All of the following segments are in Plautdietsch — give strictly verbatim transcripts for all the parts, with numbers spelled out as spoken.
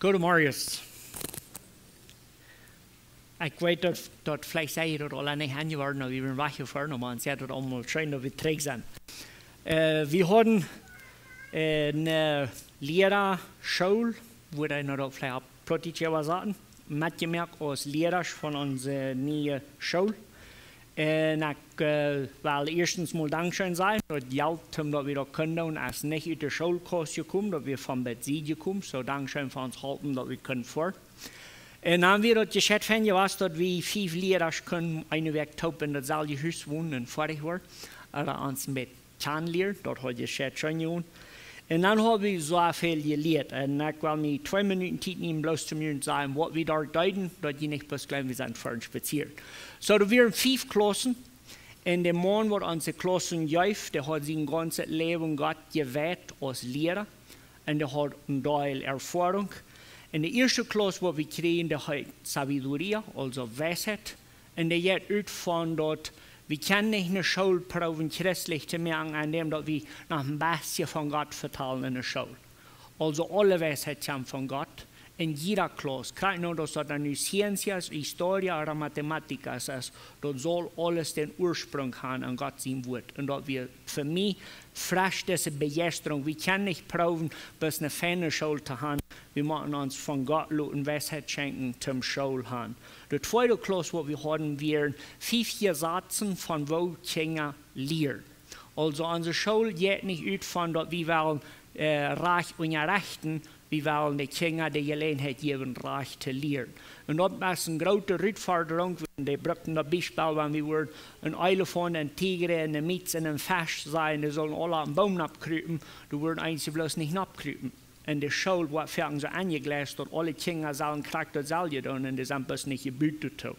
Goedemorjes. Ekj weet daut, daut veleicht sent jie daut aul nich aunjeworden, oba wie wieren wajchjefoaren, oba ons jeit daut aulemol scheen daut wie trigj sent. Äh, wie hauden, äh, eene Liera School, wua wie nu uk veleicht opp Plautdietsch äwasaten, metjemoakt aus Liera von onse niee School. Un ekj, äh, well ieeschtens mol Dankscheen sajen, daut Jelt, om daut wie daut kunnen doonen, es nich ut de Schoolkauss jekomen, daut wia von bie Sied jekomen. Soo, Dankscheen fa ons Halpen, daut wie kunnen foaren. Un dan wia daut Jeschicht von jewast, daut wie fief Liera kunnen eene Wäakj toop en daut selwje Hus wonen un foadich worden. Ooda ons met kjanen lieren, daut haud Jeschicht scheen jedonen. Un dan haud wie soo väl jelieet. Un ekj well mie twee Minuten Tiet nämen, bloos toom junt sajen, waut wie doa deeden, daut jie nich bloos jleewen, wie sent foaren spazieren. Soo, doa wieren fief Klaussen. Un de Maun, waut onse Klaussen jeef, dee haud sien gaunzet Läwen Gott jewieet aus Liera. Un dee haud een Deel Erfoarunk. Un de ieeschte Klauss, waut wie kjrieejen, dee heet Sabiduria, aulsoo Weisheit. Un dee jeit ut von daut, wie kjennen nich eene School proowen christlich to moaken, endäm daut wie noch een bät von Gott vetalen en de School. Aulsoo aule Weisheit kjemt von Gott. En jieda Klauss, krakjt nu, daut daut dan nu Ciencias, Historia ooda Matemáticas es, daut saul aules dän Ursprunk haben aun Gott sien Wuat. Un daut wia fa mie fresch dise Bejeistrunk. Wie kjennen nich proowen, bloos eene feine School to haben. Wie motten ons von Gott loten Weisheit schenkjen toom School haben. De tweede Klauss, waut wie hauden, wieren fief Jesazen von woo Kjinja lieren. Aulsoo, onse School jeit nich ut von daut wie wellen, äh, rajcht unjarechten, wie wellen de Kjinja de Jeläajenheit jäwen, rajcht to lieren. Un daut wia eene groote Rutforderunk, wiels dee brukten daut Biespel, wan wie wudden een Elefaunt, een Tigra, eene Mietz un een Fesch sajen, dee sullen aule opp een Boom noppkrupen, dee wudden eejentlich bloos nich noppkrupen. Un de School wia foaken soo aunjejleist, daut aule Kjinja sullen krakjt daut selwje doonen, un dee sent bloos nich jebut doatoo.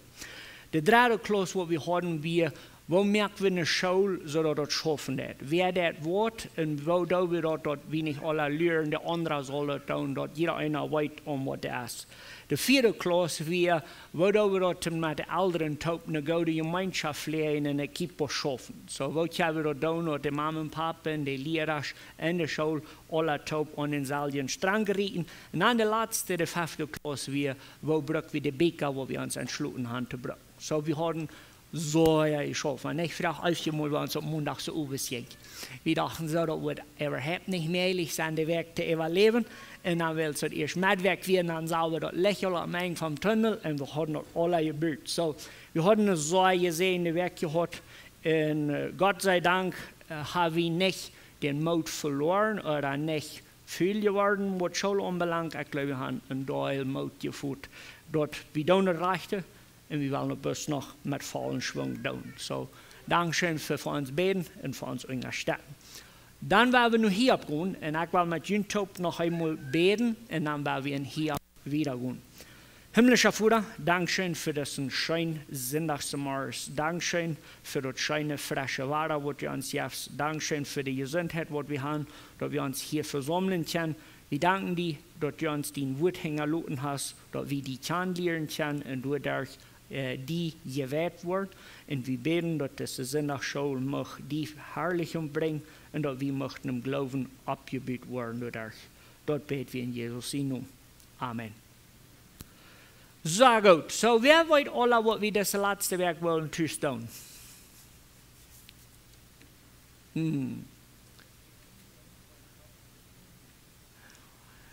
De dredde Klauss, waut wie hauden, wia, woo moak wie eene School, soo daut daut schaufen deit? Wäa deit waut un woo doo wie daut, daut wie nich aula lieren, de aundra saul daut doonen, daut jieda eena weet, om waut et es. De vieede Klauss wia, woo doo wie daut met de Elren toop eene goode Jemeenschoft fläajen un een equipo schaufen? Soo, woo kjenn wie daut doonen, daut de Mame un Pape un de Liera en de School aula toop aun dänselwjen Strang rieten? Un dan de latste, de fefte Klauss wia, woo bruck wie de Bieekja, waut wie ons entschloten haben to brucken? Soo, wie hauden soo, jo, ekj hop, wan ekj froag, aus wie mol, wan et opp Mondach soo äwa jinkj. Wie dochten soo, daut wudd äwahaupt nich mäajlich sennen, de Wäakj to äwaläwen. Un dan wull et ieescht Meddwäakj woaren, dan sagen wie daut Licht aul aum Enj vom Tunnel un wie hauden daut aula jebut. Soo, wie hauden eene sea jesäajende Wäakj jehaut. Un, äh, Gott sei Dank, äh, haben wie nich dän Moot veloaren ooda nich ful jeworden, waut School aunbelangt. Ekj gleew, wie haben een Deel Moot jefeelt, daut wie doonen daut Rajchte. Un wie wellen daut bloos noch met vollen Schwung doonen. Soo, Dankscheen fa, fa ons bäden un fa ons unjastetten. Dan woa wie nu Hiob gonen un ekj well met junt toop noch eemol bäden un dan woa wie en Hiob wieda gonen. Himmlischa Voda, Dankscheen fa disen scheenen Sindachsmorjes. Dankscheen fa daut scheene, fresche Wada, waut du ons jefst. Dankscheen fa de Jesuntheit, waut wie haben, daut wie ons hia vesaumlen kjennen. Wie danken die, daut du ons dien Wuat hinjaloten hast, daut wie die kjanen lieren kjennen un doaderch, äh, die jewieet woaren. Un wie bäden, daut dise Sindachschool mucht die Harlichkjeit brinjen un daut wie muchten em Gloowen oppjebut woaren doaderch. Daut bäd wie en Jesus sienen Nomen. Amen. Soo, goot. Soo, wäa weet aula, waut wie dise latste Wäakj wullen tus doonen? Hm.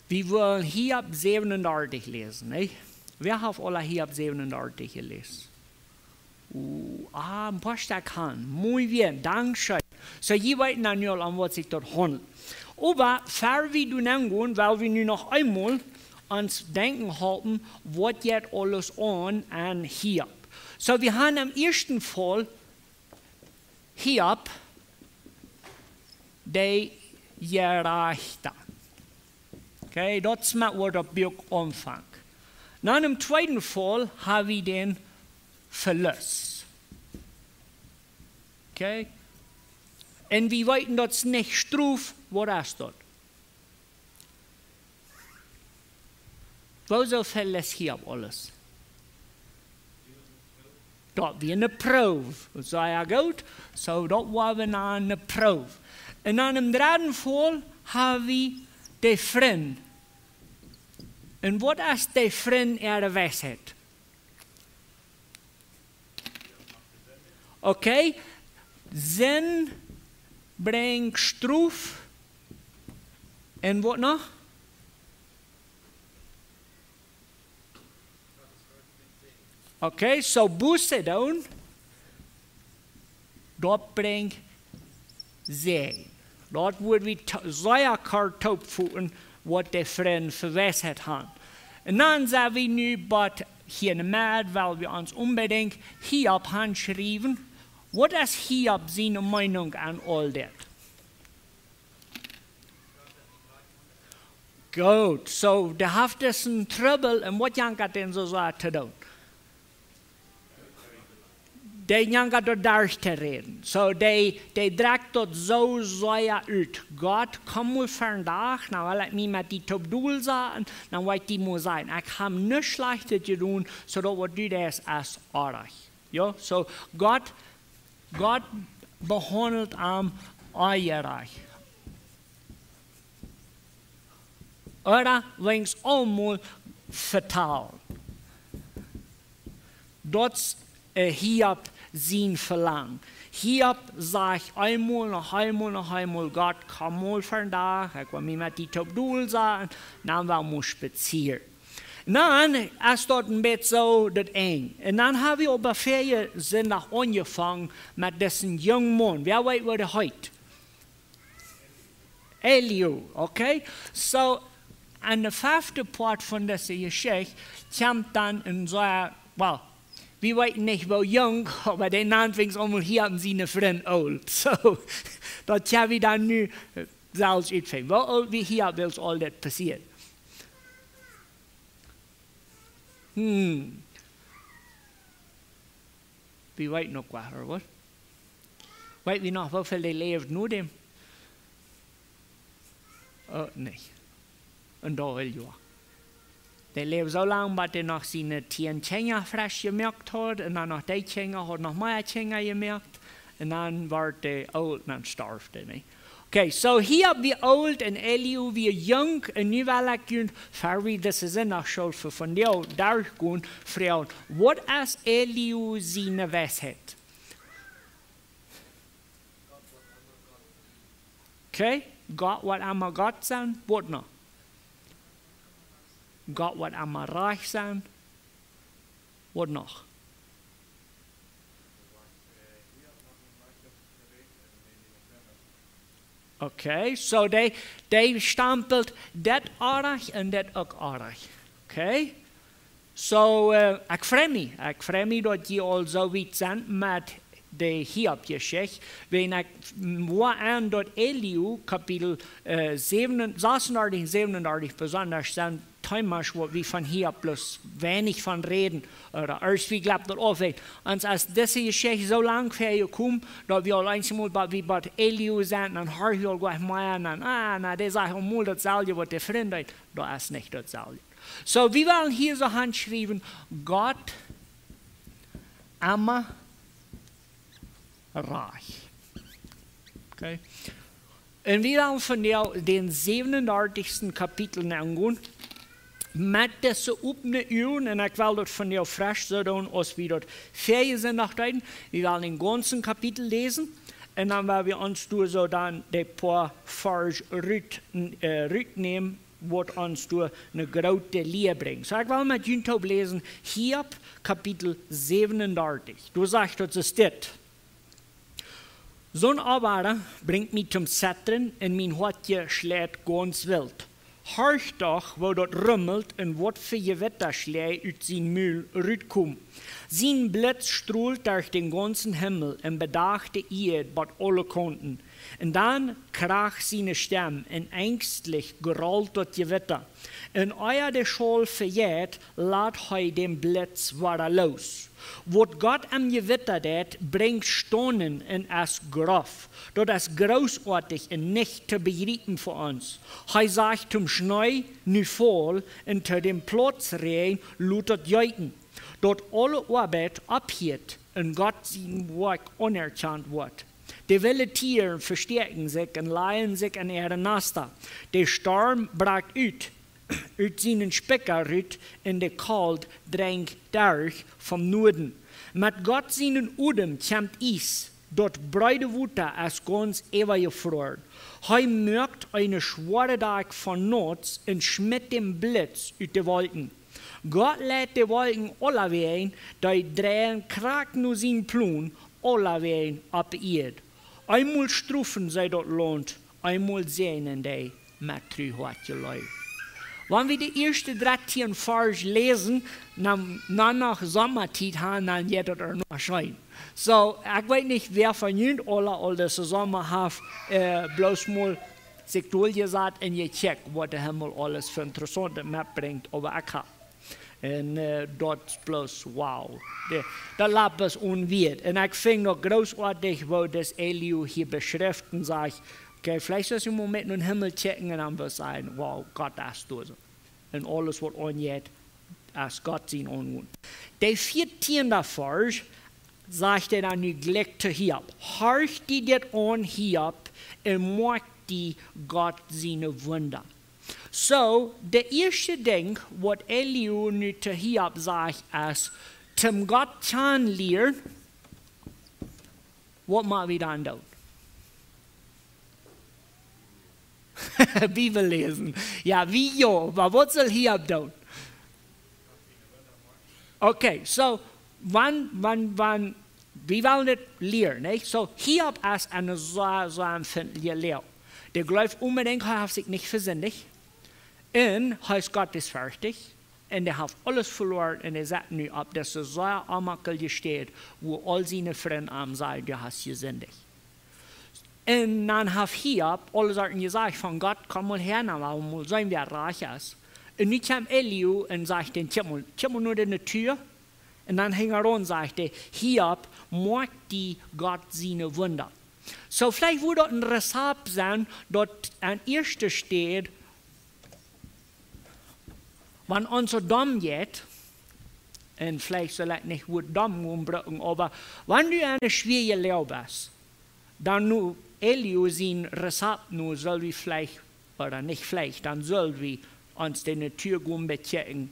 Wie wullen Hiob säwenundartich läsen, nä? Wäa haft aula Hiob säwenundartich jeläst? Uh, ah, een poa Stekj han. Muy bien, dankscheen. Soo, jie weeten dan nu aul, om waut sikj daut haundelt. Oba ea wie doa nenn gonen, well wie nu noch eemol ons denkjen halpen, waut jeit aules aun en Hiob. Soo, wie haben em ieeschten Faul Hiob, de Jerajchta. Okay, daut es mau, wua daut Buak aunfangt. Dan em tweeden Faul haben wie dän Velust. Okay? Un wie weeten, daut es nich Strof, waut es daut? Woo soo väl es hia opp aules? Daut wia eene Proow. Sea goot. Soo, daut wia wie no eene Proow. Un dan em dredden Faul haben wie de Frind. Un waut es de Frind äare Weisheit? Okay, Sind brinjt Strof. Un waut noch? Okay, so Buße doonen, daut brinjt Säajen. Daut woat wie to-, sea kort toopfoten, waut de Frind fa Weisheit han. Un dan sent wie nu bie hia enne Med, wiels wie ons onbedinjt Hiob aunschriewen. Waut es Hiob siene Meinung aun aul dit? Goot, so, dee haft disen Trubbel un waut jankat dän soo sea to doonen? Dee jankat doa derch to räden. So, dee, dee drekjt daut soo sea ut. Gott, komm mol vondoag, dan well ekj mie met die toop dol saten, dan well ekj die mol sajen. Ekj hab nuscht Schlajchtet jedonen, soo daut waut du deist es oajch. Jo, so, Gott, Gott behaundelt am oajch. Ooda weens aulemol vetalen. Daut es, äh, Hiob sien Velangen. Hiob sajcht eemol, noch eemol, noch eemol: "Gott, komm mol vondoag, ekj well mie met die toop dol saten, dan well wie mol spazieren." Dan es daut een bät soo daut Enj. Un dan hab wie opp dän värjen Sindach aunjefongen met disen jungen Maun. Wäa weet, woo dee heet? Elihu, okay? So, aun de fefte Poat von dise Jeschicht kjemt dan een soo, well, wie weeten nich woo junk, oba dee nant weens aulemol Hiob siene Frind oolt. So, daut hab wie dan nu, äh, selfst utfinjen. Woo oolt wia Hiob, wiels aul dit passieet? Hm. Wie weeten uk waut, ooda waut? Weet wie noch, woo väl dee läwd no däm? Oh, nä. Een Deel Joa. Dee läwd soo lang, bat dee noch siene tieen Kjinja fresch jemoakt haud, un dan noch dee Kjinja, haud noch mea Kjinja jemoakt, un dan wort dee oolt, un dan storf dee, nä? Okay, so Hiob wia oolt un Elihu wia junk, un nu well ekj junt, ver wie dise Sindachschool fa vondoag derchgonen, froagen: Waut es Elihu siene Weisheit? Okay, Gott woat emma Gott sennen. Waut noch? Gott woat emma rajcht sennen. Waut noch? Okay, so dee, dee stampelt dit oajch un dit uk oajch. Okay? So, äh, ekj frei mie. Ekj frei mie daut jie aul soo wiet sent met de Hiob-Jeschicht. Wan ekj woa aun daut Elihu, Kapitel, äh, säwen, sasundartich un säwenundartich besonda, sent Themas, wua wie von Hiob bloos weinich von räden, ooda aus wie jleewen daut opp, ons es dise Jeschicht soo lang väajekomen, daut wie aul eemol bie, wie bie Elihu sent, dan hieren wie aul jlikj mea aun, ah, na, dee sajcht aul mol daut selwje waut de Frind deeden, daut es nich daut selwje. So, wie wellen hia soo aunschriewen: Gott emma rajcht. Okay. Un wie wellen vondoag dän säwenundartichsten Kapitel aungonen, met dise opne Uagen, un ekj well daut vondoag fresch soo doonen aus wie daut väajen Sindach deeden. Wie wellen dän gaunzen Kapitel läsen, un dan woa wie ons doa soo dan de poa Varsch rut, äh, rutnämen, waut ons doa eene groote Lia brinjt. So, ekj well met junt toop läsen, Hiob, Kapitel säwenundartich. Doa sajcht daut soo dit: Soon Oabeida brinjt mie toom Zettren un mien Hoat schleit gaunz wilt. Horcht doch, woo daut rummelt un waut fa Jewittaschläaj ut sien Mul rutkomen. Sien Blitz strolt derch dän gaunzen Himmel un bedakjt de Ieed bat aule Kaunten. Un dan kracht siene Stemm un enjstlich grolt daut Jewitta. Un ea de Schaul vejeit, lat hee dän Blitz wada loos. Waut Gott em Jewitta deit, brinjt Staunen un es groff. Daut es grootoatich un nich to bejriepen fa ons. Hee sajcht toom Schnee: Nu faul, un to dän Plautsräajen: Lot daut jeeten. Daut aule Oabeit opphieet un Gott sien Woakj aunerkjant woat. De wille Tieren vestäakjen sikj un lajen sikj en äare Nasta. De Storm brakjt ut ut sienen Spikja rut, un de Kolt drenjt derch vom Nuaden. Met Gott sienen Odem kjemt Iess, daut breede Wota es gaunz äwajefroaren. Hee moakt eene schwoare Dakj von Noats un schmitt dän Blitz ut de Wolkjen. Gott lat de Wolkjen aulawäajen, dee dreien krakjt no sienen Plon, aulawäajen opp de Ieed. Eemol strofen see daut Launt, eemol säajnen dee met Truhoat jeleeft. Wan wie de ieeschte dartieen Varsch läsen, dan, dan noch Somatiet haben, dan jeit daut uk noch scheen. So, ekj weet nich, wäa von junt aula aul dise Somma haft, äh, bloos mol sikj doljesat un jecheckt, waut de Himmel aules fa Interessauntet metbrinjt, oba ekj hab. Un, äh, daut es bloos, wow. De, daut lat bloos onwieet. Un ekj finj daut großartig, woo daut Elihu hia beschrift un sajcht, okay, veleicht es een Moment no dän Himmel checken un dan woat sajen, wow, Gott es doa soo. Un aules waut aunjeit, es Gott sien Aungonen. De vieetieende Varsch sajcht hee dan nu jlikj to Hiob: Horch die dit aun, Hiob, un moakj die Gott siene Wunda. So, de ieeschte Dinkj, waut Elihu nu to Hiob sajcht, es, toom Gott kjanen lieren, waut mott wie dan doonen? Bibel läsen. Jo, wie jo, oba waut saul Hiob doonen? Okay, so, wan, wan, wan, wie wellen dit lieren, nich? So, Hiob es een sea, sea empfindlicha Lud. Dee jleeft onbedinjt, hee haft sikj nich vesindicht. Un hee es gottesferchtich. Un dee haft aules veloaren un dee sett nu opp dise sea onjemakjelje Städ, wua aul siene Frind am sajen, du hast jesindicht. Un dan haft Hiob aules aul jesajcht von Gott, komm mol häa, nu well wie mol seenen, wäa rajcht es. Un nu kjemt Elihu un sajcht dan, kjikj mol, kjikj mol no de Natua. Un dan hinjaraun sajcht hee, Hiob, moakj die Gott siene Wunda. So, veleicht wudd daut een Rezapt sennen, daut aun ieeschte Städ, wan ons soo domm jeit, un veleicht saul ekj nich Wuat domm gonen brucken, oba wan du aun eene schwoare Lage best, dan nu Elihu sien Rezapt nu, saul wie veleicht, ooda nich veleicht, dan saul wie ons de Natua gonen bekjikjen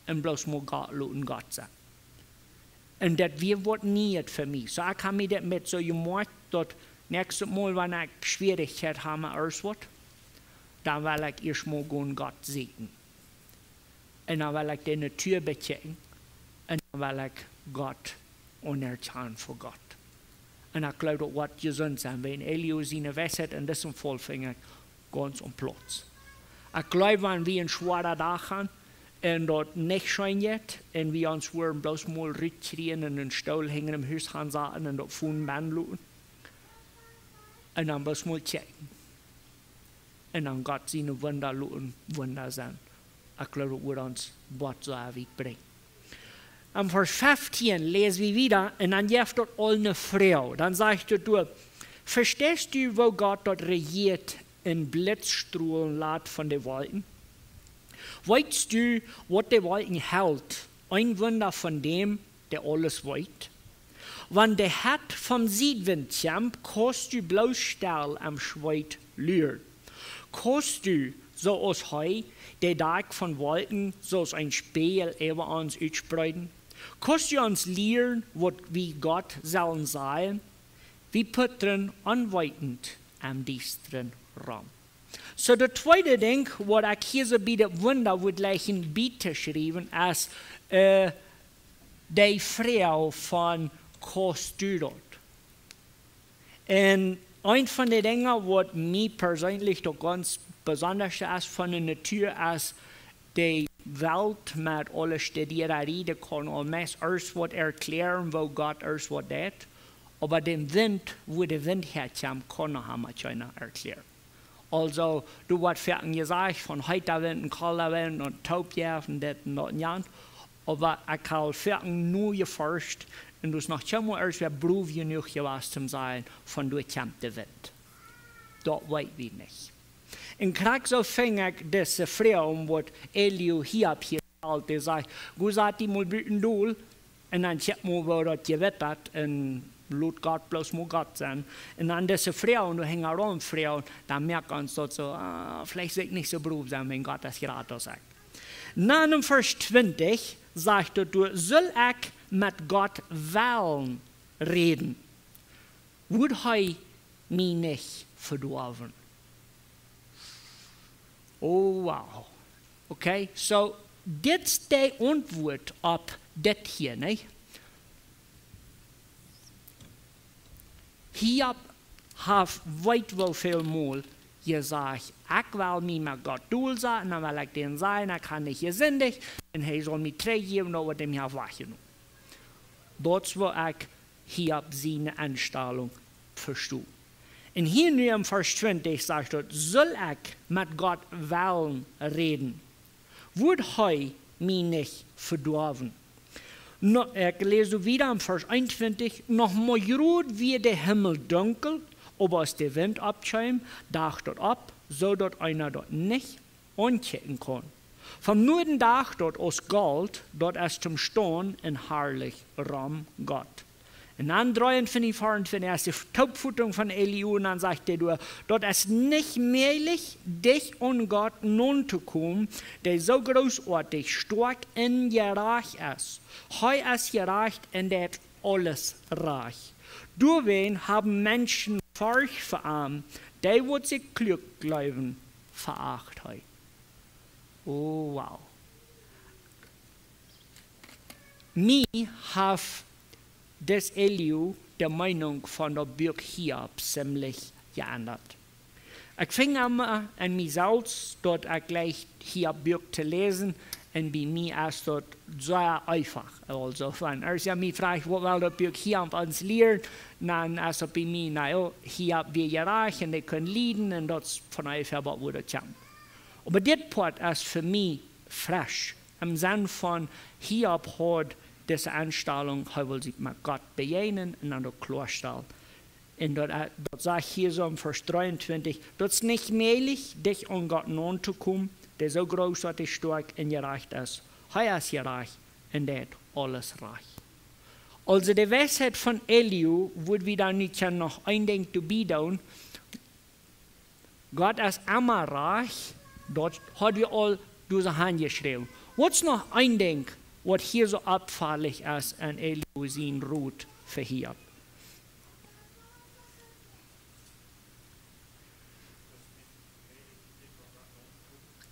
un bloos mol Gott loten Gott sennen. Un daut wia waut Nieet fa mie. So, ekj hab mie daut met soo jemoakt, daut näakjstet Mol, wan ekj Schwierichkjeit hab met irjent waut, dan well ekj ieescht mol gonen Gott sieekjen. Un dan well ekj de Natua bekjikjen. Un dan well ekj Gott aunerkjanen fa Gott. Un ekj jleew, daut woat jesunt sennen, wiels Elihu siene Weisheit en disem Faul finj ekj gaunz aum Plauz. Ekj jleew, wan wie een schwoaren Dach haben, un daut nich scheen jeit, un wie ons woaren bloos mol rutkjrieen un een Stool hinjen em Hus hansaten un daut Phone benn loten, un dan bloos mol checken. Un dan Gott siene Wunda loten Wunda sennen. Ekj jleew, daut woat ons waut soo wiet brinjen. Em Varsch feftieen läs wie wieda, un dan jeft daut aul eene Froag. Dan sajcht daut doa: Vesteist du, woo Gott daut rejieet un Blitzstrolen lat von de Wolkjen? Weetst du, waut de Wolkjen helt? Een Wunda von däm, dee aules weet. Wan de Hett vom Siedwint kjemt, kaust du bloos stell em Schweet luren. Kaust du, soo aus hee, de Dakj von Wolkjen soo aus een Spieejel äwa ons utspreeden? Kaust du ons lieren, waut wie Gott sellen sajen? Wie puttren onweetent em Diestren rom. So, daut tweede Dinkj, waut ekj hia soo bie daut Wunda wudd jlikjen bie to schriewen, es, äh, de Froag von: Kaust du daut? Un eent von de Dinja, waut mie perseenlich doch gaunz besonda es von de Natua, es de Welt met aule Studiererie, dee kaun aul meist irjent waut erkjlären, woo Gott irjent waut deit. Oba dän Wint, wua de Wint häakjemt, kaun noch emma kjeena erkjlären. Aulsoo, doa woat foaken jesajcht von heeta Wint un kolda Wint un Toopjeft un dit un daut un jant. Oba ekj hab foaken nu jeforscht un doa es noch kjeenmol irjent wäa brow jenuach jewast toom sajen, von doa kjemt de Wint. Daut weet wie nich. Un krakjt soo finj ekj dise Froag, waut Elihu hia opp hia stalt, dee sajcht: Go sat die mol buten dol, un dan kjikj mol, woo daut jewittat, un lot Gott bloos mau Gott sennen. Un dan dise Froagen, doa hinjaraun Froagen, dan moakt ons daut soo, ah, veleicht sull ekj nich soo brow sennen, wan Gott es jrata aus ekj. Dan en Varsch twintich sajcht daut doa: Sull ekj met Gott wellen räden, wudd hee mie nich vedoawen? Oh, wow. Okay, so, dit es de Auntwuat opp dit hia, nich? Hiob haft weet woo väl mol jesajcht: Ekj well mie met Gott dol saten, dan well ekj dän sajen, ekj hab nich jesindicht, un hee saul mie trigjjäwen daut, waut hee mie haft wajchjenomen. Daut es woo ekj Hiob siene Enstalunk vesto. Un hia nu em Varsch twintich sajcht daut: Sull ekj met Gott wellen räden, wudd hee mie nich vedoawen? No, ekj läs soo wieda em Varsch eenuntwintich: Noch mau jrod wia de Himmel dunkel, oba aus de Wint oppkjeem, dach daut opp, soo daut eena daut nich aunkjikjen kaun. Vom Nuaden dach daut aus Golt, daut es toom Stonen un harlich rom Gott. Un dan dreeuntwintich, veauntwintich es de Toopfotunk von Elihu, un dan sajcht hee doa: Daut es nich mäajlich, dicht aun Gott nauntokomen, dee soo grootoatich, stoakj un jerajcht es. Hee es jerajcht un deit aules rajcht. Doawäajen haben Menschen Forcht fa am, dee waut sikj kluak jleewen, veacht hee. Oh, wow. Mie haft dis Elihu de Meenunk von daut Buak Hiob ziemlich jeendat. Ekj fung emma aun mie selfst, daut ekj jlikj Hiob Buak to läsen, un bie mie es daut sea eefach. Aulsoo, wan eena mie fruach, waut well daut Buak Hiob ons lieren, dan es daut bie mie, na jo, Hiob wia jerajcht un hee kunn lieden, un daut es von eefach waut wie daut kjanen. Oba dit Poat es fa mie fresch, em Senn von Hiob haud dise Enstalunk, hee wull sikj met Gott bejäajnen un dan uk kloastalen. Un daut, eh, daut sajcht hia soo em Varsch dreeuntwintich: Daut es nich mäajlich, dicht aun Gott nauntokomen, dee soo grootoatich, stoakj un jerajcht es. Hee es jerajcht un deit aules rajcht. Aulsoo de Weisheit von Elihu wudd wie dan nu kjennen noch een Dinkj doabie doonen. Gott es emma rajcht, daut haud wie aul doa soo aunjeschräwen. Waut es noch een Dinkj, waut hia soo oppfaulich es aun Elihu sien Rot fa Hiob?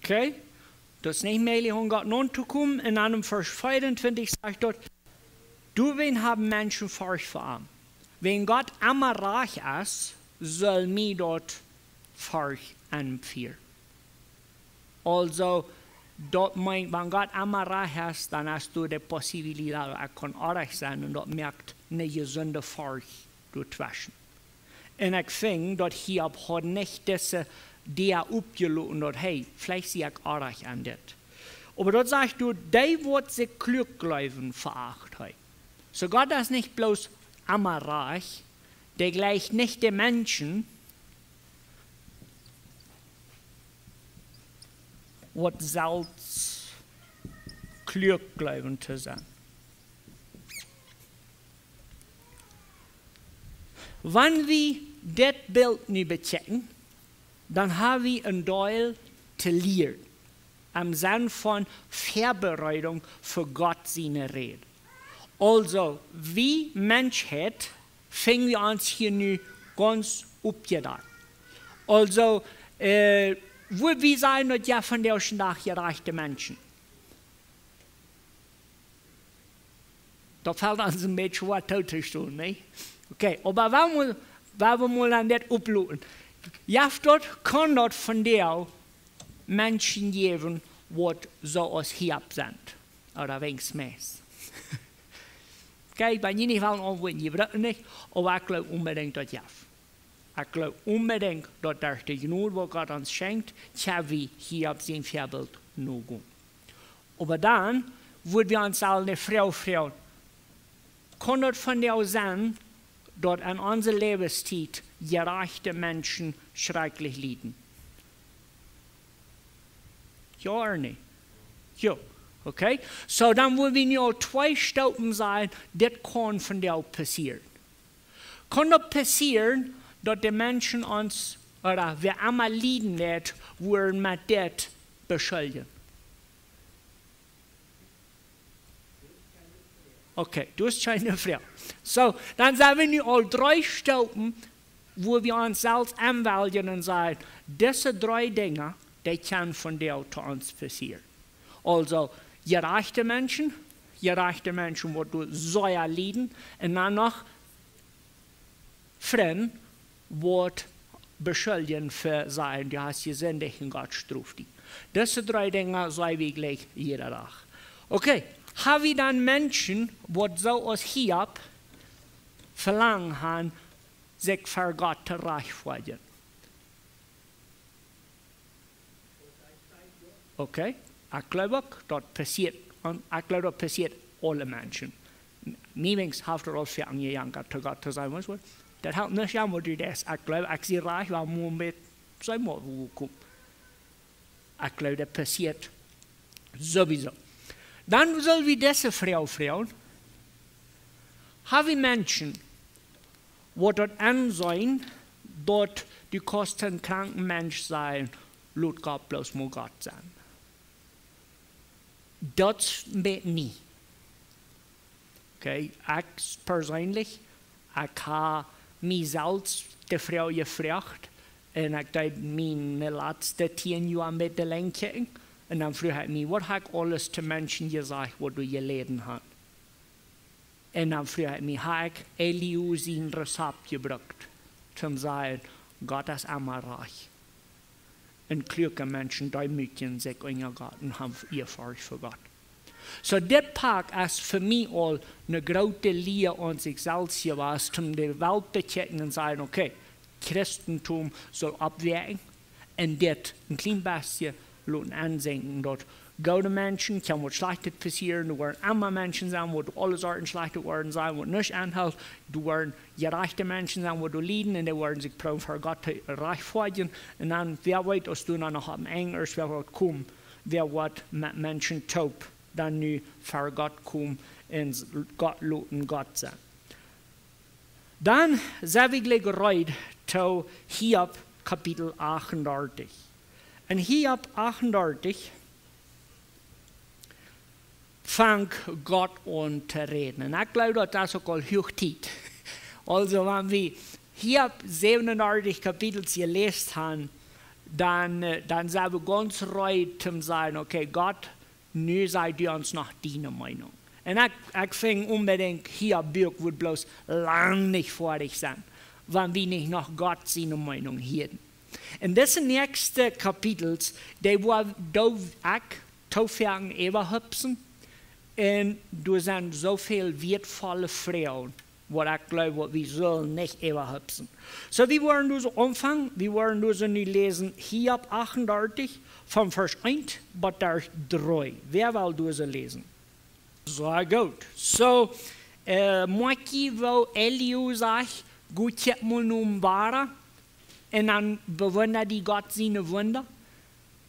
Okay, daut es nich mäajlich, aun Gott nauntokomen. Un dan em Varsch veeauntwintich sajcht daut: Doawäajen haben Menschen Forcht fa am. Wan Gott emma rajcht es, saul mie daut Forcht enfieren. Aulsoo, daut meent, wan Gott emma rajcht es, dan es doa de Possibilität, daut ekj kaun oajch sennen, un daut moakt eene jesunde Forcht doatweschen. Un ekj fung, daut Hiob haud nich dise Däa opjeloten, daut: Hey, veleicht sie ekj oajch aun dit. Oba daut sajcht doa: Dee waut sikj kluak jleewen, veacht hee. Soo Gott es nich bloos emma rajcht, dee jleicht nich de Menschen, waut selfst kluak jleewen to sennen. Wan wie dit Bilt nu bekjikjen, dan ha wie een Deel to lieren, em Senn von Väabereidunk fa Gott siene Räd. Aulsoo, wie Menschheit finj wie ons hia nu gaunz oppjedakt. Aulsoo, eh, wudd wie sajen, daut jeft vondoag dän Dach jerajchte Menschen? Daut felt ons een bät schwoa too to stonen, nä? Okay, oba wie motten, wie motten mol aun dit oploten. Jeft daut, kaun daut vondoag Menschen jäwen, waut soo aus Hiob sent? Ooda weens meist. Okay, ekj sie nich von Auntwuaten, jie brucken nich, oba ekj jleew onbedinjt daut jeft. Ekj jleew onbedinjt daut derch de Jnod, waut Gott ons schenkjt, kjenn wie Hiob sien Väabilt nogonen. Oba dan wudd wie ons aul eene Froag froagen: Kaun daut vondoag sennen, daut aun onse Läwenstiet jerajchte Menschen schrakjlich lieden? Jo ooda nä? Jo. Okay? Soo, dan wudd wie nu aul twee Stopen sajen, dit kaun vondoag passieren. Kaun daut passieren, daut de Menschen ons, ooda wäa emma lieden woat, woaren met dit beschuljen? Okay, du hast keine Frau. So, dan sent wie nu aul dree Stopen, wua wie ons selfst aunwälen un sajen, dise dree Dinja, dee kjennen von Dach to ons passieren. Aulsoo, jerajchte Menschen, jerajchte Menschen, waut doa sea lieden, un dan noch Frind, waut beschuljen fa sajen, du hast jesindicht un Gott stroft die. Dise dree Dinja sent wie jlikj jieda Dach. Okay, ha wie dan Menschen, waut soo aus Hiob Velangen han, sikj ver Gott to rajchtfoadjen? Okay, ekj jleew uk, daut passieet, un ekj jleew, daut passieet aule Menschen. Mie weens haft daut aul väl aunjejankat, to Gott to sajen, weetst waut, daut halpt nich aun, waut du deist. Ekj jleew, ekj sie rajcht, wie motten met seenen, wua wie komen. Ekj jleew, daut passieet sowieso. Dan sell wie dise Froag froagen: Ha wie Menschen, waut daut enseenen, daut du kaust een kranka Mensch sennen, lot Gott bloos mau Gott sennen? Daut weet ekj nich. Okay, ekj perseenlich, ekj ha mie selfst de Froag jefroacht, un ekj deed miene latste tieen Joa met de Lenj kjikjen. Un dan fruach ekj mie, waut ha ekj aules to Menschen jesajcht, waut doa jeläden han? Un dan fruach ekj mie, ha ekj Elihu sien Rezapt jebrukt, toom sajen, Gott es emma rajcht. Un kluake Menschen deemootjen sikj unja Gott un han Ehrfurcht fa Gott. So, dit Poat es fa mie aul eene groote Lia aun sikj selfst jewast, om de Welt to kjikjen un sajen, okay, Christentum saul oppwoaken un dit een kjlien bät loten aunseenen, daut goode Menschen, kaun waut Schlajchtet passieren, doa woaren emma Menschen sennen, waut aule Sorten schlajchte Oaten sennen, waut nuscht aunhoolen, doa woaren jerajchte Menschen sennen, waut doa lieden, un dee woaren sikj proowen ver Gott to rajchtfoadjen. Un dan, wäa weet, aus doa noch aum Enj es, wäa woat komen, wäa woat met Menschen toop dan nu ver Gott komen un Gott loten Gott sennen. Dan sent wie jlikj reed to Hiob Kapitel achtundartich. En Hiob achtundartich fangt Gott aun to räden. Un ekj jleew, daut es uk aul huach Tiet. Aulsoo, wan wie Hiob säwenundartich Kapitels jeläst han, dan, äh, dan sent wie gaunz reed toom sajen, okay, Gott, nu saj du ons noch diene Meenunk. Un ekj, ekj finj onbedinjt, Hiob Buak wudd bloos lang nich foadich sennen, wan wie nich noch Gott siene Meenunk hieren. En dise näakjste Kapitels, dee woa, doo ekj too foaken äwahupsen, un doa sent soo väl wieetvolle Froagen, waut ekj jleew, waut wie sellen nich äwahupsen. So, wie woaren dise aunfangen, wie woaren dise nu läsen, Hiob achtundartich, von Varsch eent bat dree. Wäa well dise läsen? Sea goot. So, äh, moakj jie, woo Elihu sajcht, go kjikj mol nom Wada, un dan bewunda dee Gott siene Wunda.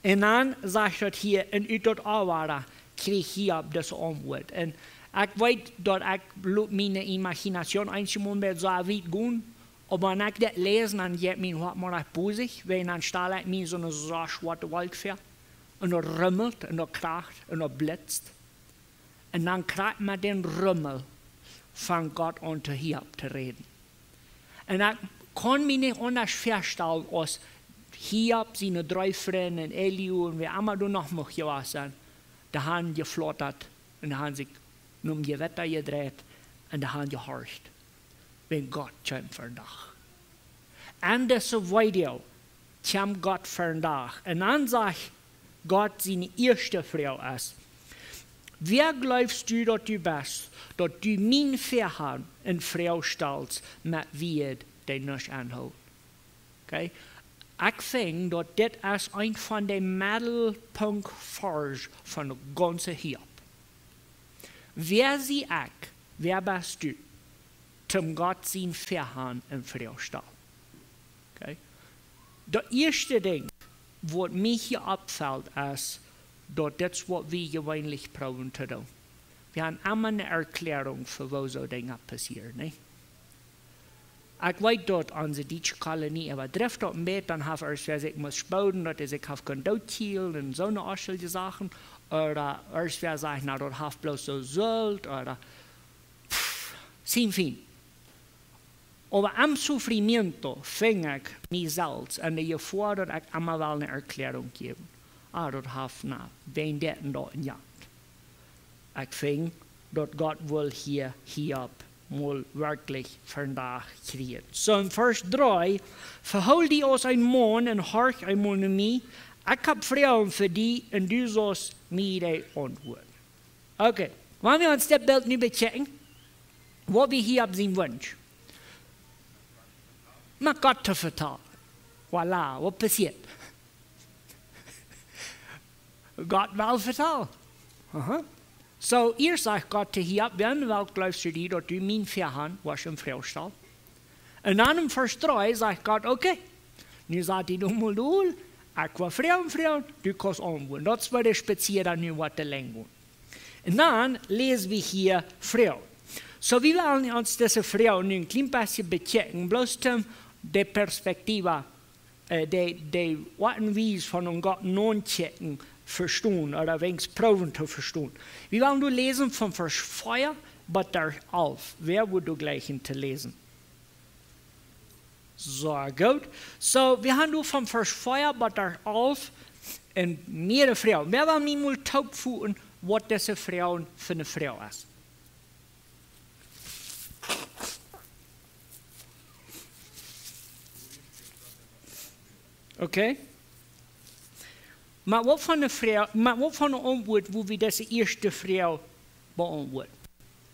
Un dan sajcht daut hia, un ut daut Wada kjrieech Hiob dise Auntwuat. Un ekj weet, daut ekj lot miene Imagination eenjemol bie soo wiet gonen, oba wan ekj dit läs, dan jeit mien Hoat mau bosich, wiels dan stal ekj mie soone sea schwoate Wolkj väa. Un daut rummelt, un daut kracht, un daut blitzt. Un dan krakjt met dän Rummel fangt Gott aun to Hiob to räden. Un ekj kaun mie nich aundasch väastalen, aus Hiob siene dree Frind un Elihu un wäa emma doa noch mucht jewast sennen, dee han jeflotat un dee han sikj nom Jewetta jedreit un dee han jehorcht, wan Gott kjeem vondoag. En dise Video kjemt Gott vondoag. Un dan sajcht Gott, siene ieeschte Froag es: Wäa jleefst du, daut du best, daut du mien Väahoad en Froag stalst met Wieed, dee nuscht aunhoolen? Okay? Ekj finj, daut dit es eent von de Meddelpunkt Varsch von de gaunze Hiob. Wäa sie ekj, wäa best du, toom Gott sien Väahoad en Froag stalen? Okay? Daut ieeschte Dinkj, waut mie hia oppfelt, es, daut dit es, waut wie jeweenlich proowen to doonen. Wie han emma eene Erkjläarunk fa, woo soo Dinja passieren, nich? Ekj weet daut onse dietsche Kolonie äwa drift daut een bät, dan haft irjentwäa sikj must spooden, daut hee sikj haft kunt dootkielen un soone onschulje Sachen. Ooda irjentwäa sajcht, na, daut haft bloos soo Sult, ooda, pff, sin fien. Oba em sufrimiento finj ekj mie selfst en de Jefoa, daut ekj emma well ne Erkjläarunk jäwen. Ah, daut haft, na, wäajen dit un daut un jant. Ekj finj, daut Gott well hia, Hiob mol werkjlich vondoag kjrieen. Soo en Varsch dree: "Vehool die aus een Maun un horch eemol no mie. Ekj hab Froagen fa die un du saust mie dee auntwuaden." Okay, wan wie ons dit Bilt nu bekjikjen, waut wie hia opp sien Wunsch, no Gott to vetalen. Voilà, waut passieet? Gott well vetalen. Aha. Soo, ieescht sajcht Gott to Hiob: "Wäa en de Welt jleefst du, daut du mien Väahaunt woascht en Froag stalen?" Un dan en Varsch dree sajcht Gott: "Okay, nu sat die doa mol dol, ekj woa froagen, froagen, du kaust auntwuaden." Daut es woo de Spazieadank nu woat de Lenjd gonen. Un dan läs wie hia Froag. Soo, wie wellen ons dise Froag nu een kjlien bät bekjikjen, bloos om de Perspektiva, äh, de, de Oat un Wies von een Gott notochecken vestonen, ooda weens proowen to vestonen. Wie wellen nu läsen von Varsch vea bat Varsch alf. Wäa wudd doa jleichen to läsen? Soo, goot. Soo, wie haben nu von Varsch vea bat Varsch alf en mea Froag. Wäa well mie mol toopfoten, waut dise Froag fa ne Froag es? Okay. Mau waut fa ne Froag, mau waut fa ne Auntwuat, woo wie dise ieeschte Froag beauntwuaden?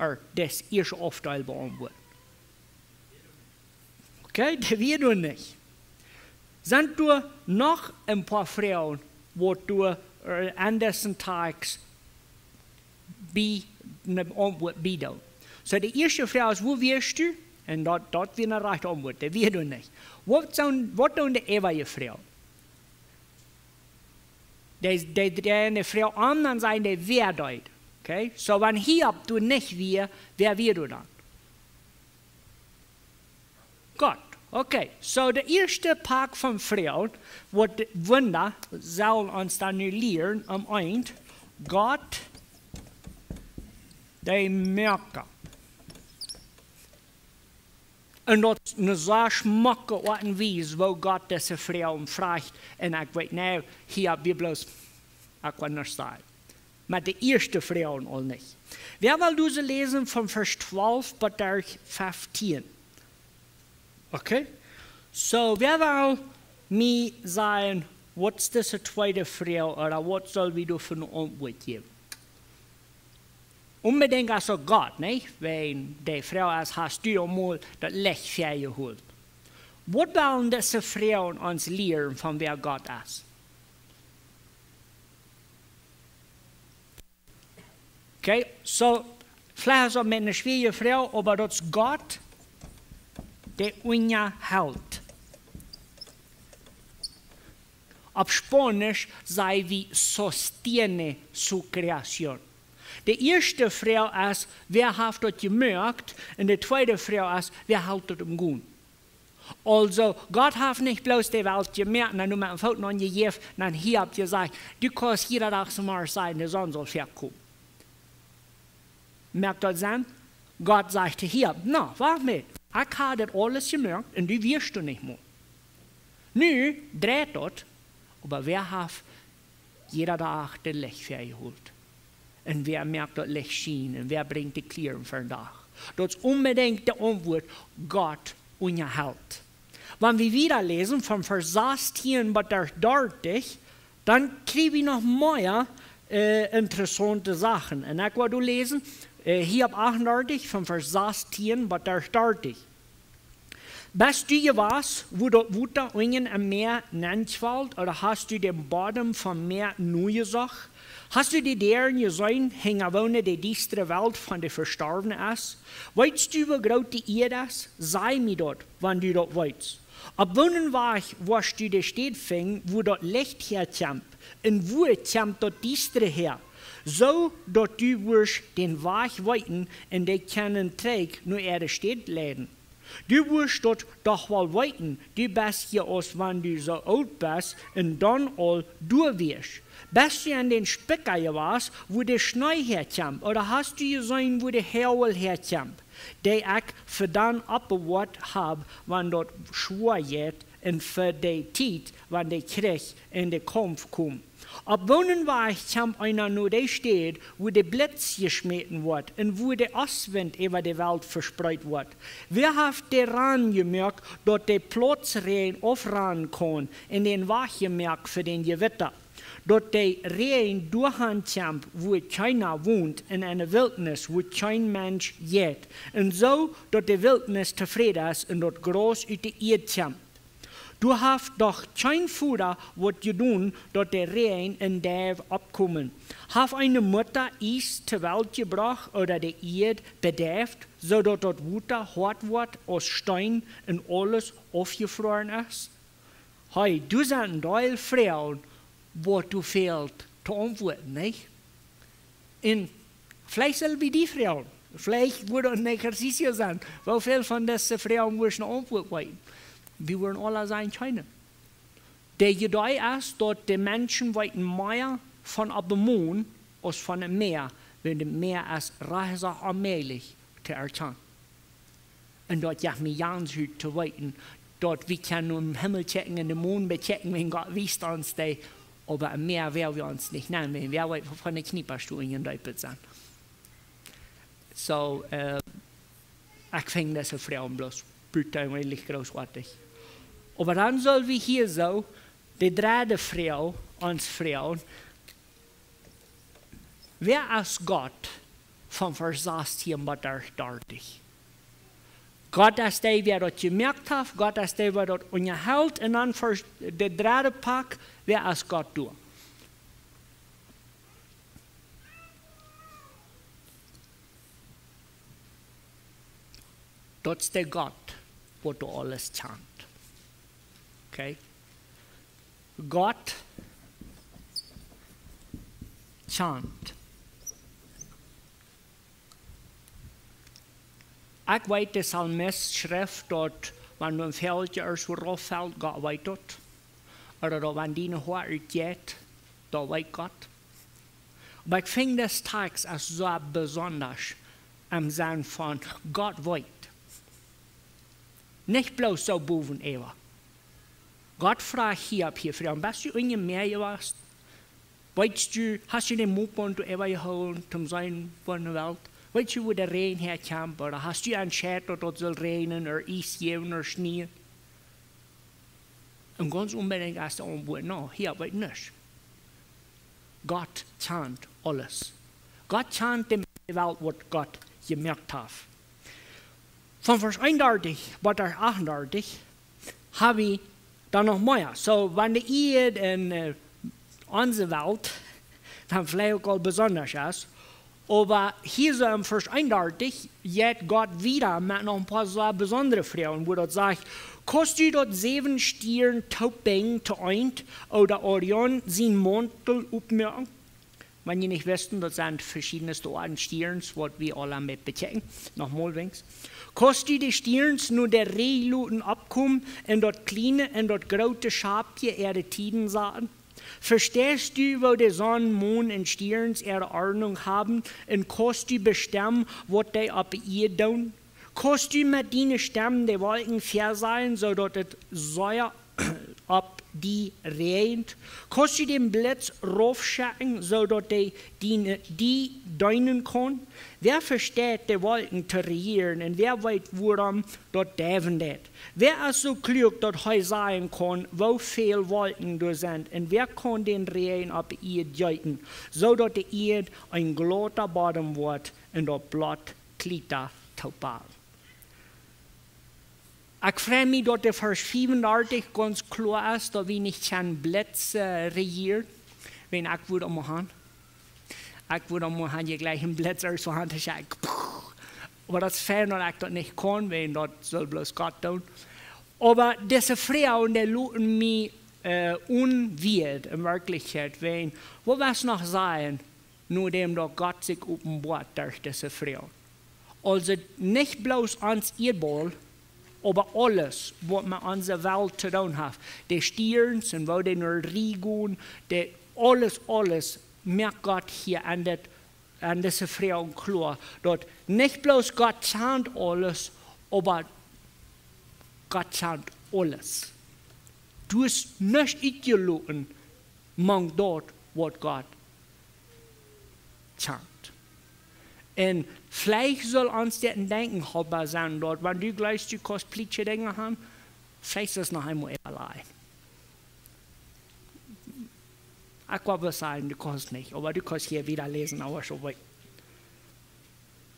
Ooda dise ieeschte Aufdeel beauntwuaden? Okay, dee wia doa nich. Sent doa noch een poa Froagen, waut doa, äh, aun disen Tekst bie, ne Auntwuat bie doonen? Soo, de ieeschte Froag es: "Woo wieescht du?" Un daut, daut wia ne rajchte Auntwuat, dee wia doa nich. Waut sent, waut doonen de äwaje Froagen? Dee, dee, dee, ne Froag aun, dan sent dee: "Wäa deed?" Okay, soo, wan Hiob doa nich wia, wäa wia doa dan? Gott. Okay, soo, de ieeschte Poa von Froagen, waut de Wunda sellen ons dan nu lieren, aum Enj: Gott, de Moaka. Un daut es ne sea schmocke Oat un Wies, woo Gott dise Froagen froagt. Un ekj weet nich, hia hab wie bloos, ekj kaun nuscht sajen. Mau de ieeschte Froagen aul nich. Wäa well dise läsen von Varsch twalf bat Varsch feftieen? Okay. Soo, wäa well mie sajen, waut es dise tweede Froag, ooda waut sell wie doa fa ne Auntwuat jäwen? Onbedinjt aulsoo Gott, nä? Wan de Froag es: "Hast du aul mol daut Licht väajehoolt?" Waut wellen dise Froagen ons lieren von wäa Gott es? Okay, soo, veleicht es daut eene schwoare Froag, oba daut es Gott, dee unjahelt. Opp Spaunisch saj wie: "Sostiene su creación." De ieeschte Froag es: "Wäa haft daut jemoakt?" Un de tweede Froag es: "Wäa helt daut em Gonen?" Aulsoo, Gott haft nich bloos de Welt jemoakt, dan doa met een Foot aunjejäft, dan Hiob jesajcht: "Du kaust jieda Dach zemorjes sajen, de Sonn saul väakomen." Moakt daut Senn? Gott sajcht to Hiob: "Na, wacht mol, ekj hab dit aules jemoakt un du wieescht doa nich mol. Nu dreit daut, oba wäa haft jieda Dach daut Licht väajehoolt? Un wäa moakt daut Licht schienen? Un wäa brinjt de Kjlieren vondoag?" Daut es onbedinjt de Auntwuat: Gott unjahelt. Wan wie wieda läsen von Varsch sastieen bat dartich, dan kjrie wie noch mea, äh, interessaunte Sachen. Un ekj woa doa läsen, äh, Hiob achtundartich, von Varsch sastieen bat dartich. "Best du jewast, woo daut Wota unjen em Mäa nenfelt, ooda hast du dän Bodem vom Mäa nojesocht? Hast du de Däaren jeseenen, hinja woone de diestre Welt von de Vestorwne es? Weetst du, woo groot de Ieed es? Saj mie daut, wan du daut weetst. Opp woonen Wajch woascht du de Städ finjen, wua daut Licht häakjemt, un wua kjemt daut Diestre häa? Soo daut du wurscht dän Wajch weeten un dee kjennen trigj no äare Städ leiden. Du wurscht daut doch woll weeten, du best je aus wan du soo oolt best un dan aul doa wieescht. Best du en dän Spikja jewast, wua de Schnee häakjemt, ooda hast du jeseenen, wua de Hoagel häakjemt, dee ekj fa dan oppbewoat hab, wan daut schwoa jeit, un fa dee Tiet, wan de Kjrich un de Kaumf komen? Opp woonen Wajch kjemt eena no dee Städ, wua de Blitz jeschmäten woat un wua de Ostwint äwa de Welt vespreet woat? Wäa haft de Ran jemoakt, daut de Plautsräajen aufrannen kaun, un dän Wajch jemoakt fa dän Jewitta, daut de Räajen doahan kjemt, wua kjeena wont, un en de Wiltnis, wua kjeen Mensch jeit, un soo daut de Wiltnis tofräd es un daut Graus ut de Ieed kjemt? Doa haft doch kjeen Voda waut jedonen, daut de Räajen un Deiw oppkomen? Haft eene Mutta Iess to Welt jebrocht ooda de Ieed bedeift, soo daut daut Wota hoat woat aus Steen un aules aufjefroaren es? Hei, doa sent een Deel Froagen, waut doa fält to auntwuaden, nich? Un veleicht sell wie die froagen, veleicht wudd daut een Exercicio sennen, woo väl von dise Froagen wudd eena auntwuaden weeten. Wie wudden aula sajen, kjeene. De Idee es, daut de Menschen weeten mea von opp dän Mon aus von daut Mäa, wiels daut Mäa es rajcht onmäajlich to erkjanen. Un daut jeft mie gaunz väl to weeten, daut wie kjennen nom Himmel kjikjen un dän Mon bekjikjen, wan Gott wiest ons dee, oba mea woa wie ons nich nanen, wan wie von de Kjniepaschonen jedeept sent. Soo, äh, ekj finj dise Froag bloos butajeweenlich großartig. Oba dan sell wie hia soo de dredde Froag ons froagen: Wäa es Gott? Von Varsch sastieen bat Varsch dartich. Gott es dee, wäa daut jemoakt haft, Gott es dee, wäa daut unjahelt, un dan Varsch, de dredde Poat: Wäa es Gott doa? Daut es de Gott, waut doa aules kjant. Okay? Gott kjant. Ekj weet, de Psalmist schrift daut, wan een Voagel ieescht wua rauffelt, Gott weet daut. Ooda daut, wan diene Hoa utjeit, daut weet Gott. Oba ekj finj, dis Tekst es soo besonda em Senn von Gott weet. Nich bloos soo bowen äwa. Gott fruach hia opp hia froagen: Best du unja mie jewast? Weetst du, hast du dän Mond doa äwa jehoolen, toom seenen von de Welt? Weetst du, wua de Räajen häakjemt? Ooda hast du entscheiden, daut daut saul räajnen, ooda Iess jäwen, ooda schnieen? Un gaunz onbedinjt es de Auntwuat: Nä, hia weet nuscht. Gott kjant aules. Gott kjant de Welt, waut Gott jemoakt haft. Von Varsch eenundartich bat Varsch achtundartich ha wie dan noch mea. Soo, wan de Ieed un, äh, onse Welt dan veleicht uk aul besonda es, oba hia soo em Varsch eenundartich jeit Gott wieda met noch een poa soo besondre Froagen, wua daut sajcht: Kaust du daut säwen Stieren toopbinjen to eent, ooda Orion sienen Mauntel oppmoaken? Wan jie nich wisten, daut sent veschiedne Oaten Stierns, waut wie aula met bekjikjen. Nochmol weens: Kaust du de Stierns no de Rieej loten oppkomen un daut kjliene un daut groote Schapje äare Tieden saten? Vesteist du, woo de Sonn, Mon un Stierns äare Ordnunk haben, un kaust du bestemmen, waut dee opp de Ieed doonen? Kaust du met diene Stemm de Wolkjen väasajen, soo daut et sea opp die räajent? Kaust du dän Blitz raufschekjen, soo daut dee diene, die deenen kaun? Wäa vesteit, de Wolkjen to rejieren, un wäa weet, wuarom daut deiwen deit? Wäa es soo kluak, daut hee sajen kaun, woo väl Wolkjen doa sent, un wäa kaun dän Räajen opp de Ieed jeeten, soo daut de Ieed een glatta Bodem woat un daut Blott Kjlieta toopbakjen? Ekj frei mie, daut de Varsch fiefundartich gaunz kloa es, daut wie nich kjennen Blitz, äh, rejieren. Wan ekj wudd eemol han, ekj wudd eemol han jejlikjt een Blitz ieescht von Haunt to schekjen. Oba daut es fein, daut ekj daut nich kaun, wiels daut saul bloos Gott doonen. Oba dise Froagen, dee loten mie, äh, onwieet en Werkjlichkjeit, wiels, waut wudd noch sennen, nodäm daut Gott sikj openboat derch dise Froagen? Aulsoo nich bloos ons Ieedbaul, Oba aules waut met onse Welt to doonen haft, de Stierns un woo dee no de Rie gonen, de, aules, aules moakt Gott hia aun dit, aun dise Froag kloa, daut nich bloos Gott kjant aules, oba Gott kjant aules. Du hast nuscht utjeloten mank daut waut Gott kjant. Un veleicht saul ons dit een Denkjen halpen sennen, daut wan du jlikjst, du kaust plietsche Dinja haben, veleicht es noch eemol äwalajen. Ekj wull sajen, du kaust nich, oba du kaust hia wieda läsen, oba soo wiet.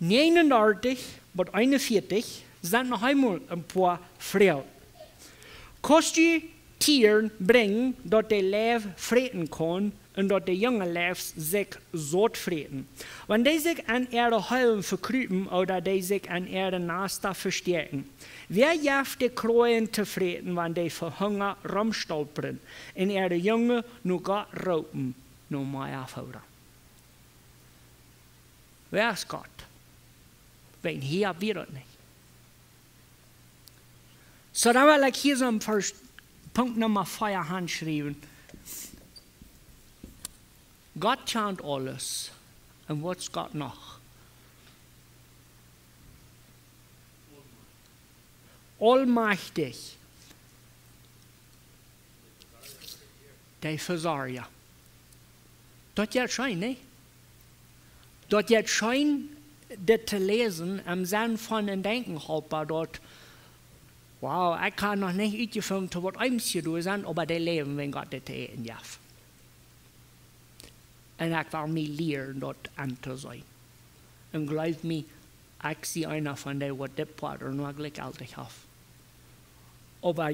Näajenundartich bat eenunvieetich sent noch eemol een poa Froagen. Kaust du Tieren brinjen, daut de Leew fräten kaun un daut de junge Leew sikj saut fräten? Wan dee sikj aun äare Hoolen vekrupen ooda dee sikj aun äare Nasta vestäakjen, wäa jeft de Kroajen to fräten, wan dee fa Hunga romstolpren un äare Junge no Gott roopen, no mea Fooda? Wäa es Gott? Wan hia wia daut nich. Soo, dan well ekj hia soo een Varsch, Punkt Numma vea hanschriewen. Gott kjant aules. Un waut es Gott noch? Aulmajchtich. De Vesorja. Daut jeit scheen, nä? Daut jeit scheen, dit to läsen, em Senn von een Denkjen halpen, daut, wow, ekj hab noch nich utjefungen, to waut Eems hia doa sent, oba dee läwen, wan Gott dit to äten jeft. Un ekj well mie lieren daut auntoseenen. Un jleew mie, ekj sie eena von dee, waut dit Poat noch jlikjjeltich haft. Oba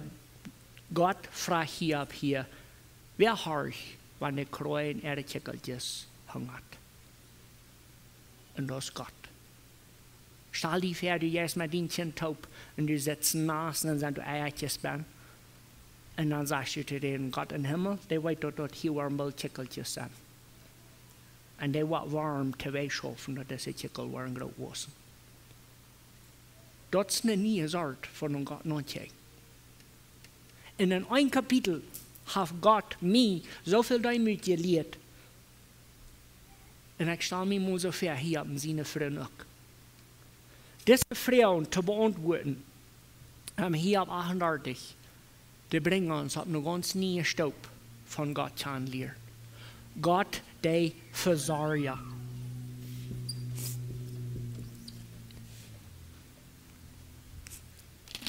Gott fruach Hiob hia, wäa horcht, wan de Kroajen äare Kjikjelkjes hungat? Un daut es Gott. Stal die väa, du jeist met dien Kjint toop un du sitst naust un sent doa Eia benne. Un dan sajchst du to dän Gott em Himmel, dee weet daut, daut hia woaren boolt Kjikjelkjes sennen. Un dee woat woam to wee schaufen, daut dise Kjikjel woaren groot wossen. Daut es ne niee Sort von een Gott nokjikjen. Un en een Kapitel haft Gott mie soo väl Deemoot jelieet. Un ekj stal mie mol soo väa, Hiob siene Frind uk. Dise Froagen to beauntwuaden, em Hiob achtundartich, dee brinjen ons opp ne gaunz niee Stoop von Gott kjanen lieren. Gott, de Vesorja.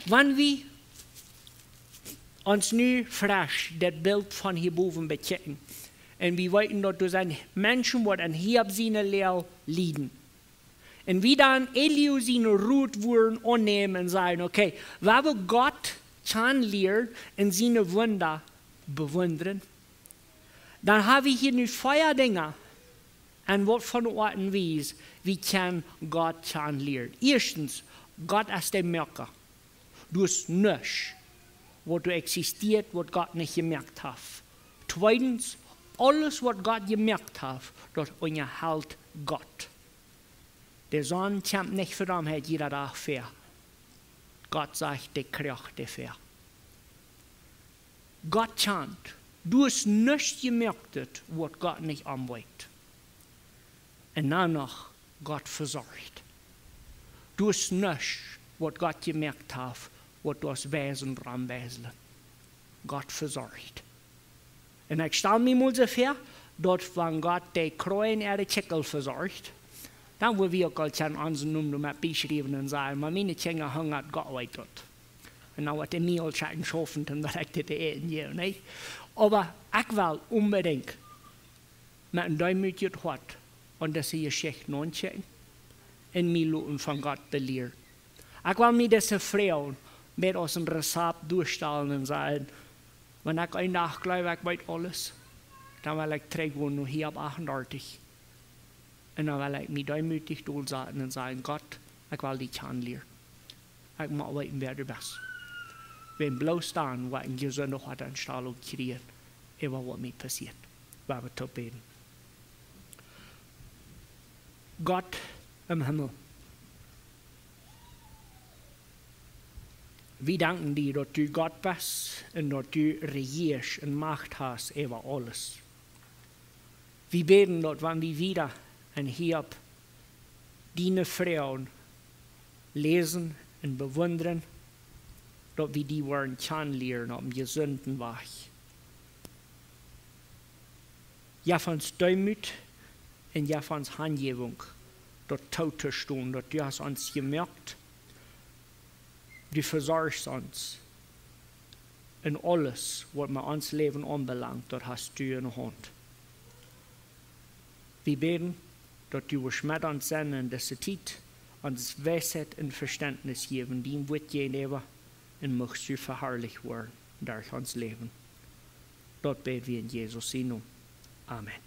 Wan wie ons nu fresch daut Bilt von hia bowen bekjikjen, un wie weeten, daut doa sent Menschen, waut aun Hiob siene Läag lieden, un wie dan Elihu sienen Rot wudden aunnämen un sajen, okay, wie wellen Gott kjanen lieren un siene Wunda bewundren, dan hab wie hia nu vea Dinja, un waut fa ne Oat un Wies wie kjennen Gott kjanen lieren. Ieeschtens, Gott es de Moaka. Doa es nuscht, waut doa existieet, waut Gott nich jemoakt haft. Tweedens, aules, waut Gott jemoakt haft, daut unjahelt Gott. De Sonn kjemt nich fa am, hee jiedet Dach väa. Gott sajcht, dee kjricht dee väa. Gott kjant, doa es nuscht jemoakt, waut Gott nich aunweet. Un dan noch, Gott vesorcht. Doa es nuscht, waut Gott jemoakt haft, waut doa es Wäsen romwäselen. Gott vesorcht. Un ekj stal mie mol soo väa, daut wan Gott de Kroajen äare Kjikjel vesorcht, dan wudd wie uk aul kjennen onsen Nomen doa met bieschriewen un sajen, mau miene Kjinja hungat, Gott weet daut. Un dan woat dee mie aul schekjen schaufen, dan daut ekj dit äten jäw, nä? Oba ekj well onbedinjt met een deemootjet Hoat aun dise Jeschicht nochecken un mie loten von Gott belieren. Ekj well mie dise Froagen met aus een Rezept doastalen un sajen, wan ekj een Dach jleew, ekj weet aules, dan well ekj trigj gonen no Hiob achtundartich. Un dan well ekj mie deemootich dolsaten un sajen, Gott, ekj well die kjanen lieren. Ekj mott weeten, wäa du best. Wan bloos dan woa ekj een jesundet Hoat un Stal uk kjrieen, äwa waut mie passieet. Wie haben to bäden. Gott em Himmel, Wie danken die, daut du Gott best un daut du rejieescht un Macht hast äwa aules. Wie bäden, daut wan wie wieda un hia diene Froagen läsen un bewundren, daut wie die woaren kjanen lieren opp eenen jesunden Wajch. Jeff ons Deemoot un jeff ons Hanjäwunk, daut tootostonen, daut du hast ons jemoakt. Du vesorchst ons. Un aules, waut met ons Läwen aunbelangt, daut hast du enne Haunt. Wie bäden, daut du woascht met ons sennen en dise Tiet, ons Weisheit un Vestentnis jäwen, dien Wuat jäajenäwa, un muchst du veharlicht woaren derch ons Läwen. Daut bäd wie en Jesus sien Nomen. Amen.